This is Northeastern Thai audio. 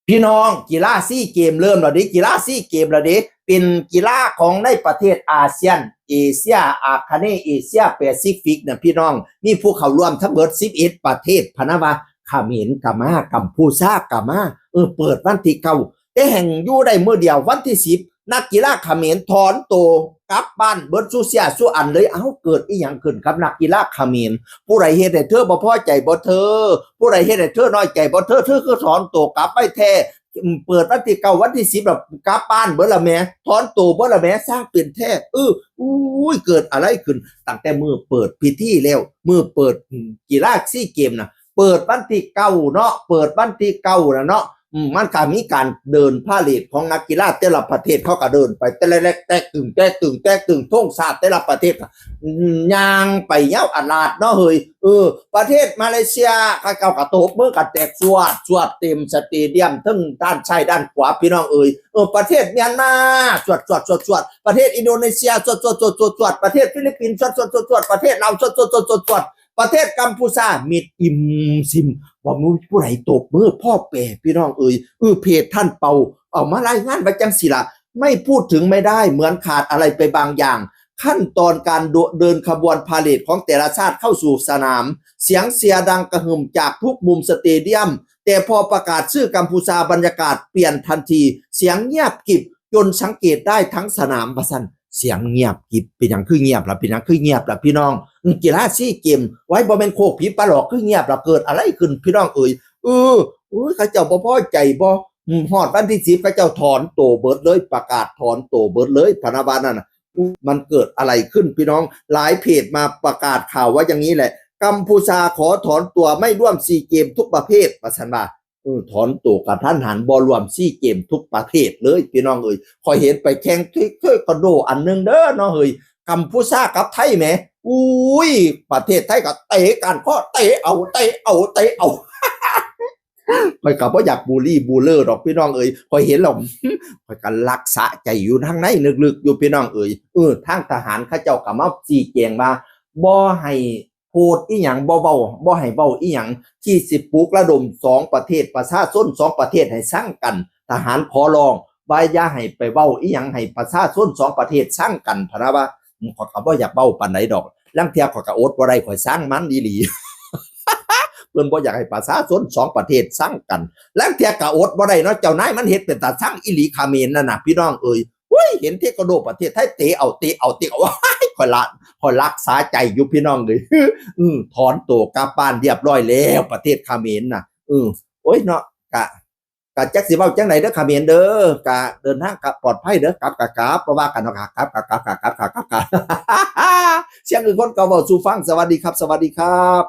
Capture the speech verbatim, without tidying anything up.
พี่น้อง กีฬาซีเกมเริ่มแล้วเด้ กีฬาซีเกมแล้วเด้ เป็นกีฬาของในประเทศอาเซียน เอเชีย อาคเนย์ เอเชียแปซิฟิกนะพี่น้อง มีผู้เข้าร่วมทั้งหมดสิบเอ็ดประเทศ พะนะว่า เขมรกะมา กัมพูชากะมา เออ เปิดวันที่เก้า แต่แฮ่งอยู่ได้มื้อเดียว วันที่สิบ นักกีฬาเขมรถอนตัวกลับบ้านเบิดสู่เซี้ยสู่อันเลย เอ้า เกิดอีหยังขึ้นกับนักกีฬาเขมร ผู้ใดเฮ็ดให้เธอบ่พอใจบ่เธอ ผู้ใดเฮ็ดให้เธอน้อยใจบ่เธอ เธอคือถอนตัวกลับไปแท้ อืม เปิดวันที่เก้า วันที่สิบแล้วกลับบ้านเบิดละแหม ถอนตัวเบิดละแหม สร้างเป็นแท้ เออ อุ้ย เกิดอะไรขึ้น ตั้งแต่มื้อเปิดพิธีแล้ว มื้อเปิด อืม กีฬาซีเกมนะ เปิดวันที่เก้าเนาะ เปิดวันที่เก้านะเนาะ อืม มันก็มีการเดินพาเหรดของนักกีฬาแต่ละประเทศ เขาก็เดินไป แต่ละแรก แตกตึง แตกตึง แตกตึง ธงชาติแต่ละประเทศก็ อืม ย่างไปยาวอาลาดเนาะเฮ้ย เออ ประเทศมาเลเซีย เขาเจ้าก็ตบมือกันแตกสวด สวดเต็มสเตเดียม ทั้งด้านซ้ายด้านขวา พี่น้องเอ้ย เออ ประเทศเมียนมา สวด สวด สวด สวด ประเทศอินโดนีเซีย สวด สวด สวด สวด สวด ประเทศฟิลิปปินส์ สวด สวด สวด สวด ประเทศลาว สวด สวด สวด สวด ประเทศกัมพูชา มิดอิ่มซิม ว่ามีผู้ใดตบมือพ่อแปร พี่น้องเอ้ย เออ เพจท่านเปา เอามารายงานไว้จังสิล่ะ ไม่พูดถึงไม่ได้ เหมือนขาดอะไรไปบางอย่าง ขั้นตอนการเดินขบวนพาเหรดของแต่ละชาติเข้าสู่สนาม เสียงเชียร์ดังกระหึ่มจากทุกมุมสเตเดียม แต่พอประกาศชื่อกัมพูชา บรรยากาศเปลี่ยนทันที เสียงเงียบกริบ จนสังเกตได้ทั้งสนาม ว่าซั่น เสียงเงียบกริบ เป็นหยังคือเงียบล่ะ เป็นหยังคือเงียบล่ะพี่น้อง กีฬาซีเกม ไว้บ่แม่นโคกผีปลาหลอก คือเงียบล่ะ เกิดอะไรขึ้นพี่น้องเอ้ย เออ โอ้ย เขาเจ้าบ่พอใจบ่ อืม ฮอดวันที่สิบ เขาเจ้าถอนตัวเบิดเลย ประกาศถอนตัวเบิดเลย พะนะว่านั่นน่ะ อู้ มันเกิดอะไรขึ้นพี่น้อง หลายเพจมาประกาศข่าวว่าอย่างนี้แหละ กัมพูชาขอถอนตัวไม่ร่วมซีเกมทุกประเภท ว่าซั่นว่า เออ ถอนตัวกะทันหัน บ่ร่วมซีเกมทุกประเภทเลย พี่น้องเอ้ย ข้อยเห็นไปแข่งเทควันโดอันหนึ่งเด้อเนาะเฮ้ย กัมพูชากับไทยแหม อุ้ย ประเทศไทยก็เตะก้านคอ เตะเอา เตะเอา เตะเอา ข้อยก็บ่อยากบูลลี่บูลเลอร์ดอกพี่น้องเอ้ย ข้อยเห็นแล้ว ข้อยก็รักสะใจอยู่ทางในลึกๆอยู่พี่น้องเอ้ย เออ ทางทหารเขาเจ้าก็มาชี้แจงว่า บ่ให้โพสต์อีหยัง บ่เว้า บ่ให้เว้าอีหยังที่สิปลุกระดมสองประเทศ ประชาชนสองประเทศให้ซังกัน ทหารขอร้องว่าอย่าให้ไปเว้าอีหยังให้ประชาชนสองประเทศซังกัน พะนะว่า อืม ข้อยก็บ่อยากเว้าปานใดดอก ลางเทื่อข้อยก็อดบ่ได้ ข้อยซังมันอีหลี เพิ่นบ่อยากให้ประชาชนสองประเทศซังกัน ลางเทื่อก็อดบ่ได้เนาะ เจ้านายมันเฮ็ดเป็นตาซังอีหลี เขมรนั่นน่ะ พี่น้องเอ้ย เฮ้ย เห็นเทควันโดประเทศไทยเตะเอา เตะเอา เตะเอา ข้อยละ ข้อยรักสะใจอยู่พี่น้องเอ้ย อืม ถอนตัวกลับบ้านเรียบร้อยแล้ว ประเทศเขมรน่ะ อืม โอ้ยเนาะ กะ กะจักสิเว้าจังใดเด้อ เขมรเด้อ กะเดินทางกลับปลอดภัยเด้อ กลับกะกลับ บ่ว่ากันเนาะ กะกลับ กะกลับ กะกลับ กะกลับ กะ เสียงอื่นคนเก่าเว้าสู่ฟัง สวัสดีครับ สวัสดีครับ